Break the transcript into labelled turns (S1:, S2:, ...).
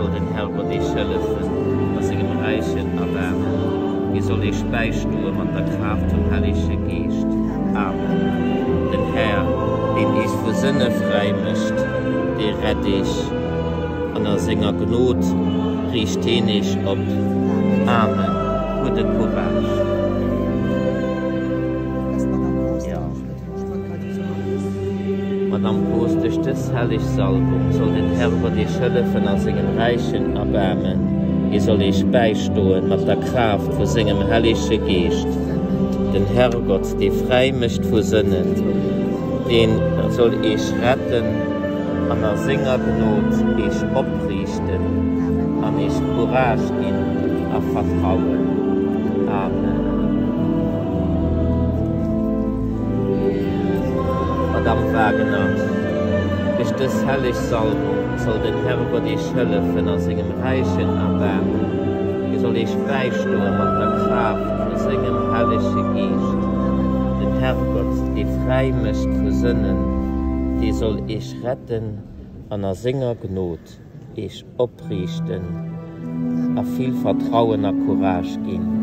S1: Soll den Herrgott iech hëllefen a sengem räichen Erbaarmen. Hie soll iech bäistoe mat der Kraaft vum Hellege Geescht. Amen. Den Här, deen iech vu Sënne fräi mécht, dee rett iech, an a senger Gnod riicht hien iech op. Amen. Gudde Courage. Madame Poos, duerch dës helleg Salbung soll den Herrgott Iech hëllefen a sengem räichen Erbaarmen. Hie soll Iech bäistoen mat der Kraaft vu sengem hellege Geescht. Den Herrgott, dee fräi mécht vu Sënnen, dee soll Iech retten an a senger Gnod Iech opriichten an Iech Courage ginn a Vertrauen. Amen. Madame Wagener, duerch dës helleg Salbung soll den Herrgott Iech hëllefen a sengem räichen Erbaarmen. Hie soll Iech bäistoe mat der Kraaft vu sengem hellege Geescht. Den Herrgott, dee fräi mécht vu Sënnen, dee soll Iech retten an a senger Gnod Iech opriichten a vill Vertrauen a Courage ginn.